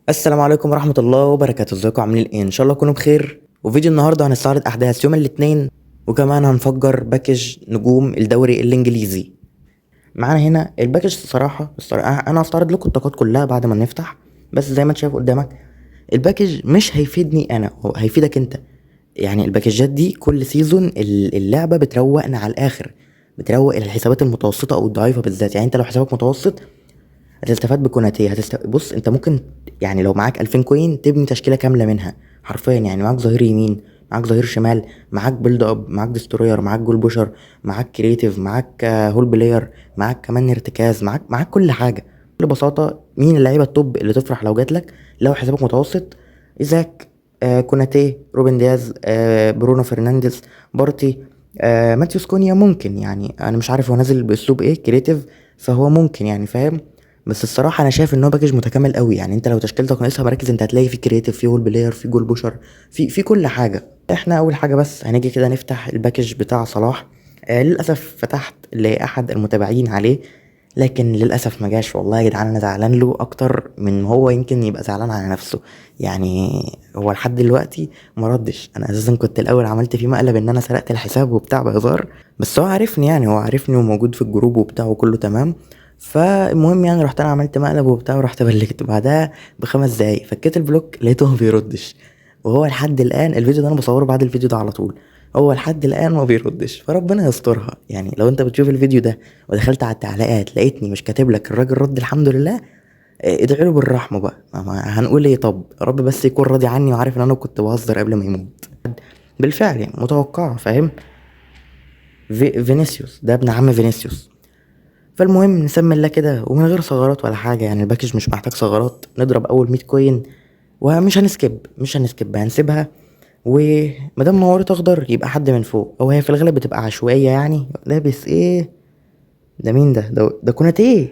السلام عليكم ورحمة الله وبركاته. ازيكم عاملين ايه؟ ان شاء الله تكونوا بخير. وفيديو النهارده هنستعرض احداث يوم الاثنين، وكمان هنفجر package نجوم الدوري الانجليزي. معانا هنا ال package. الصراحة انا هستعرض لكم الطاقات كلها بعد ما نفتح، بس زي ما انت شايف قدامك ال package مش هيفيدني انا، هو هيفيدك انت. يعني الباكجات دي كل season اللعبة بتروقنا على الاخر، بتروق الحسابات المتوسطة او الضعيفة بالذات. يعني انت لو حسابك متوسط هتستفاد بكوناتيه. بص انت ممكن يعني لو معاك 2000 coin تبني تشكيله كاملة منها حرفيا. يعني معاك ظهير يمين، معاك ظهير شمال، معاك build up، معاك destroyer، معاك goal pusher، معاك creative، معاك hole player، معاك كمان ارتكاز، معاك كل حاجة. ببساطة مين اللعيبة ال top اللي تفرح لو جاتلك لو حسابك متوسط؟ ايزاك، كوناتيه، روبن دياز، برونو فرنانديز، بارتي، ماتيوس كونيا ممكن. يعني انا مش عارف هو نازل باسلوب ايه creative، فهو ممكن يعني فاهم. بس الصراحة انا شايف ان هو package متكامل قوي. يعني انت لو تشكيلتك ناقصها مراكز انت هتلاقي في creative، في hole player، في goal pusher، في كل حاجة. احنا اول حاجة بس هنيجي كده نفتح ال package بتاع صلاح. للاسف فتحت لاحد المتابعين عليه، لكن للاسف ما جاش. والله يا جدعان انا زعلان له اكتر من هو يمكن يبقى زعلان على نفسه. يعني هو لحد دلوقتي ما ردش. انا اساسا كنت الاول عملت فيه مقلب ان انا سرقت الحساب وبتاع بهزار، بس هو عارفني، يعني هو عارفني وموجود في ال group وبتاع وكله تمام. فالمهم يعني رحت انا عملت مقلب وبتاع ورحت بلكت بعدها ب5 دقايق، فكيت ال block لقيته ما بيردش. وهو لحد الان الفيديو ده انا بصورة بعد الفيديو ده على طول، هو لحد الان ما بيردش، فربنا يسترها. يعني لو انت بتشوف الفيديو ده ودخلت على التعليقات لقيتني مش كاتب لك الراجل رد الحمد لله، ادعي له بالرحمة بقى. هنقول ايه؟ طب يا رب بس يكون راضي عني وعارف ان انا كنت بهزر قبل ما يموت. بالفعل يعني متوقعه فاهم. فينيسيوس ده ابن عم فينيسيوس. فالمهم نسمي الله كده ومن غير ثغرات ولا حاجة، يعني ال package مش محتاج ثغرات. نضرب اول 100 coin ومش هن skip، مش هن skip، هنسيبها. ومادام نورت اخضر يبقى حد من فوق، او هي في الغالب بتبقى عشوائية. يعني لابس ايه ده؟ مين ده؟ ده كوناتيه.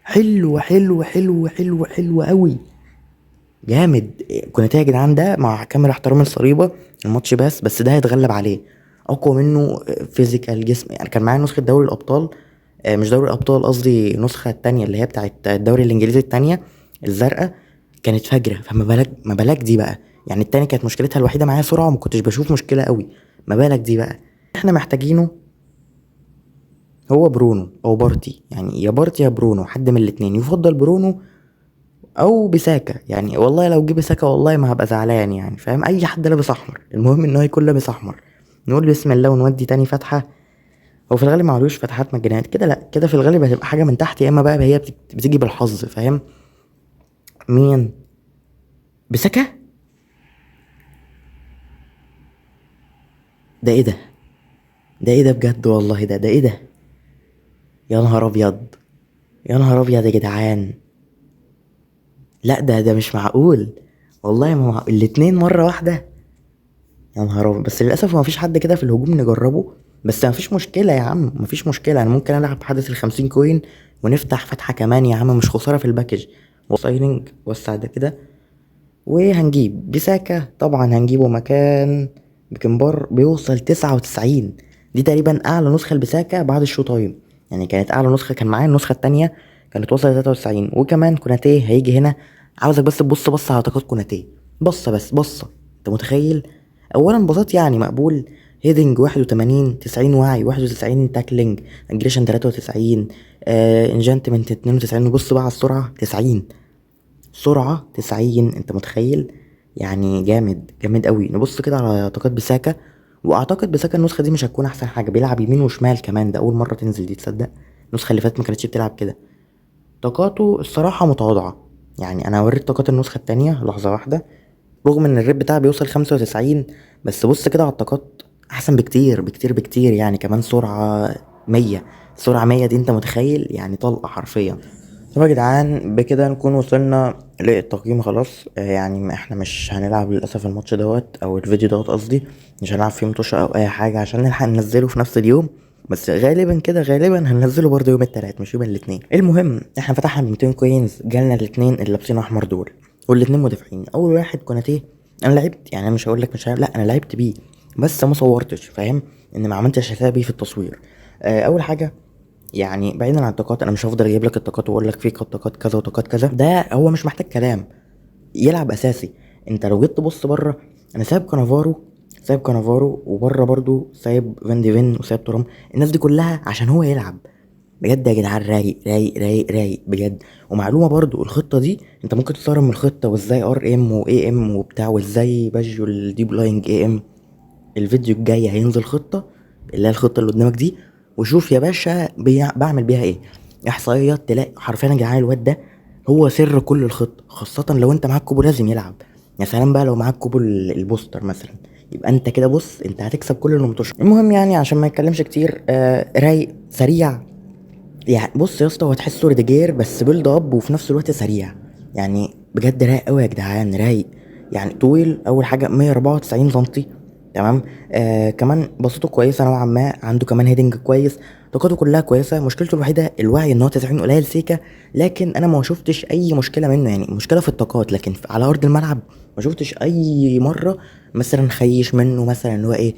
حلو حلو حلو حلو حلو قوي، جامد كوناتيه يا جدعان. ده مع كامل احترامي لصليبه الماتش بس ده هيتغلب عليه، اقوى منه physical جسم. يعني كان معايا نسخه دوري الابطال، مش دوري الابطال قصدي النسخة التانية اللي هي بتاعت الدوري الانجليزي التانية الزرقاء، كانت فجره. فما بالك، ما بالك دي بقى. يعني التانية كانت مشكلتها الوحيدة معايا سرعة وما كنتش بشوف مشكلة قوي، ما بالك دي بقى. احنا محتاجينه هو برونو او بارتي، يعني يا بارتي يا برونو، حد من الاتنين. يفضل برونو او بساكا. يعني والله لو جه بساكا والله ما هبقى زعلان، يعني فاهم، اي حد لابس احمر، المهم ان هو يكون لابس احمر. نقول بسم الله ونودي تاني فتحه. هو في الغالب معلوش فتحات مجانيات كده، لا كده في الغالب هتبقى حاجة من تحت، يا اما بقى هي بتيجي بالحظ فاهم. مين؟ بساكا؟ ده ايه ده؟ ده ايه ده بجد والله؟ ده ايه ده؟ يا نهار ابيض، يا نهار ابيض يا جدعان. لا ده مش معقول والله، ما معقول. الاتنين مرة واحدة، يا نهار ابيض. بس للاسف ما فيش حد كده في الهجوم نجربه، بس ما فيش مشكلة يا عم، ما فيش مشكلة. انا ممكن العب حدث ال50 coin ونفتح فتحة كمان يا عم، مش خسارة في ال package. وسايننج وسع ده كده، وهنجيب بساكا طبعا، هنجيبه مكان بكمبار بيوصل 99. دي تقريبا اعلى نسخة لبساكا بعد ال Showtime، يعني كانت اعلى نسخة، كان معايا النسخة التانية كانت وصلت 93. وكمان كوناتيه هيجي هنا، عاوزك بس تبص بصة على طاقات كوناتيه، بصة بس بصة. انت متخيل؟ اولا باصات يعني مقبول، heading 81، 90 وعي، 91 tackling، aggression 93، engagement 92. وبص بقى على السرعة 90، سرعة 90، انت متخيل؟ يعني جامد جامد قوي. نبص كده على طاقات بساكا، واعتقد بساكا النسخة دي مش هتكون احسن حاجة، بيلعب يمين وشمال كمان، ده اول مرة تنزل دي، تصدق النسخة اللي فاتت ما كانتش بتلعب كده. طاقاته الصراحة متواضعة، يعني انا هوريك طاقات النسخة التانية لحظة واحدة، رغم ان الريت بتاعه بيوصل 95، بس بص كده على الطاقات احسن بكتير بكتير بكتير. يعني كمان سرعة 100، سرعة 100 دي انت متخيل؟ يعني طلقة حرفيا. طب يا جدعان بكده نكون وصلنا للتقييم خلاص. يعني احنا مش هنلعب للاسف الماتش دوت او الفيديو دوت قصدي، مش هنلعب فيه متوشة او اي حاجة عشان نلحق ننزله في نفس اليوم، بس غالبا كده غالبا هننزله برضه يوم التلات مش يوم الاتنين. المهم احنا فتحنا ب 200 coins، جالنا الاتنين اللي لابسين احمر دول والاتنين مدافعين. اول واحد كوناتيه، انا لعبت، يعني انا مش هقول لك مش هلعب، لا انا لعبت بيه بس ما صورتش فاهم، ان ما عملتش حسابي في التصوير. اول حاجة يعني بعيدا عن الطاقات، انا مش هفضل اجيب لك الطاقات واقول لك في طاقات كذا وطاقات كذا، ده هو مش محتاج كلام. يلعب اساسي. انت لو جيت تبص بره، انا سايب كانافارو، سايب كانافارو، وبره برضو سايب فان دي فين وسايب ترام، الناس دي كلها عشان هو يلعب. بجد يا جدعان رايق رايق رايق رايق بجد. ومعلومه برضو، الخطة دي انت ممكن تستغرب من الخطة وازاي RM و AM وبتاع، وازاي باجيو ال deep lying AM. الفيديو الجاي هينزل خطه، اللي هي الخطة اللي قدامك دي، وشوف يا باشا بعمل بيها ايه. احصائيات تلاقي حرفيا يا جدعان الواد ده هو سر كل الخطة، خاصة لو انت معاك كوبو لازم يلعب. يا سلام بقى لو معاك كوبو ال booster مثلا، يبقى انت كده بص انت هتكسب كل الماتشات. المهم يعني عشان ما يتكلمش كتير، رايق سريع يعني. بص يا اسطى، هو تحسه ريديجير بس build up وفي نفس الوقت سريع يعني. بجد رايق قوي يا جدعان، رايق يعني. طويل اول حاجة 194 سنتي، تمام. كمان بساطته كويسة نوعا ما، عنده كمان heading كويس، طاقته كلها كويسة. مشكلته الوحيدة الوعي، ان هو 90 قليل سيكا، لكن انا ما شفتش اي مشكلة منه يعني، مشكلة في الطاقات، لكن على ارض الملعب ما شفتش اي مرة مثلا خيش منه، مثلا ان هو ايه،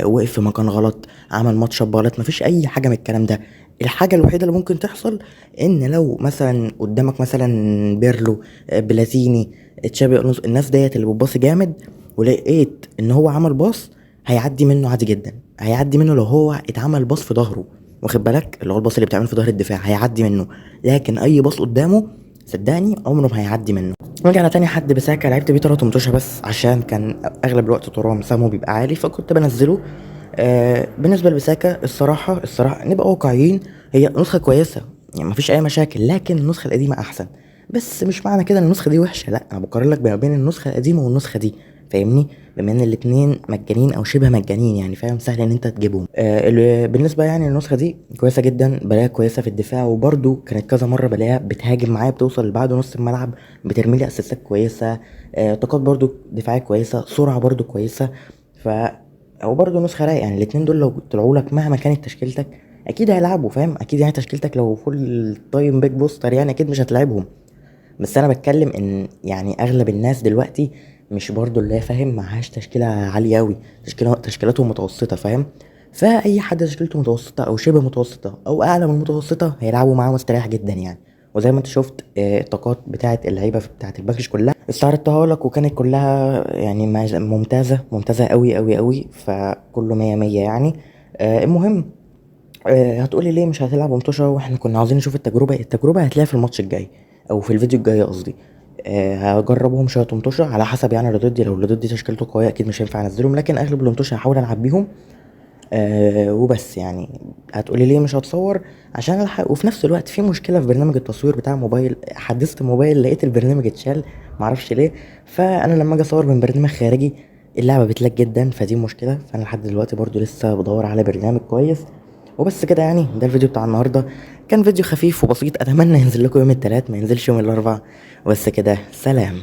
وقف في مكان غلط، عمل match up غلط، ما فيش اي حاجة من الكلام ده. الحاجة الوحيدة اللي ممكن تحصل ان لو مثلا قدامك مثلا بيرلو، بلاتيني، تشابي الونسو، الناس ديت اللي بتباصي جامد، ولقيت ان هو عمل باص هيعدي منه عادي جدا، هيعدي منه لو هو اتعمل باص في ظهره، واخد بالك، اللي هو الباص اللي بتعمله في ظهر الدفاع هيعدي منه، لكن اي باص قدامه صدقني عمره ما هيعدي منه. نرجع لتاني حد، بساكا. لعبت بيه 3 متوشه بس عشان كان اغلب الوقت ترام سامو بيبقى عالي، فكنت بنزله. بالنسبة لبساكا الصراحة نبقى واقعيين، هي نسخه كويسة يعني مفيش اي مشاكل، لكن النسخة القديمة احسن. بس مش معنى كده ان النسخة دي وحشة، لا، انا بقارن لك ما بين النسخة القديمة والنسخة دي، فاهمني؟ بما ان الاتنين مجانين او شبه مجانين يعني، فاهم، سهل ان انت تجيبهم. بالنسبة يعني النسخة دي كويسة جدا، بلاقيها كويسة في الدفاع، وبرده كانت كذا مرة بلاقيها بتهاجم معايا، بتوصل لبعد نص الملعب، بترمي لي اسيستات كويسة، طاقات برده دفاعية كويسة، سرعة برده كويسة، ف او برده نسخه رايقة يعني. الاتنين دول لو طلعوا لك مهما كانت تشكيلتك اكيد هيلعبوا، فاهم؟ اكيد يعني تشكيلتك لو full time pack booster يعني اكيد مش هتلعبهم. بس انا بتكلم ان يعني اغلب الناس دلوقتي مش برضو اللي هي فاهم معهاش تشكيله عالية قوي، تشكيلاتهم متوسطه، فاهم؟ فاي حد تشكيلته متوسطه او شبه متوسطه او اعلى من المتوسطة هيلعبوا معاه مستريح جدا يعني. وزي ما انت شفت، الطاقات بتاعه اللعيبة بتاعه ال package كلها استعرضتها لك، وكانت كلها يعني ممتازة، ممتازة قوي قوي قوي، فكله 100 100 يعني. المهم، هتقولي ليه مش هتلعب متوشه واحنا كنا عاوزين نشوف التجربة؟ التجربة هتلاقيها في الماتش الجاي او في الفيديو الجاي قصدي. هجربهم شوية متوشه على حسب يعني اللي ضدي، لو اللي ضدي تشكيلته قوية اكيد مش هينفع انزلهم، لكن اغلب المتوشه هحاول العب بيهم. وبس يعني. هتقولي ليه مش هتصور؟ عشان الحق، وفي نفس الوقت في مشكلة في برنامج التصوير بتاع الموبايل، حدثت الموبايل لقيت البرنامج اتشال معرفش ليه، فانا لما اجي اصور من برنامج خارجي اللعبة بتلاج جدا، فدي مشكلة. فانا لحد دلوقتي برضو لسه بدور على برنامج كويس. وبس كده يعني، ده الفيديو بتاع النهارده، كان فيديو خفيف وبسيط، اتمنى ينزل لكم يوم الثلاث ما ينزلش يوم الاربعاء. بس كده، سلام.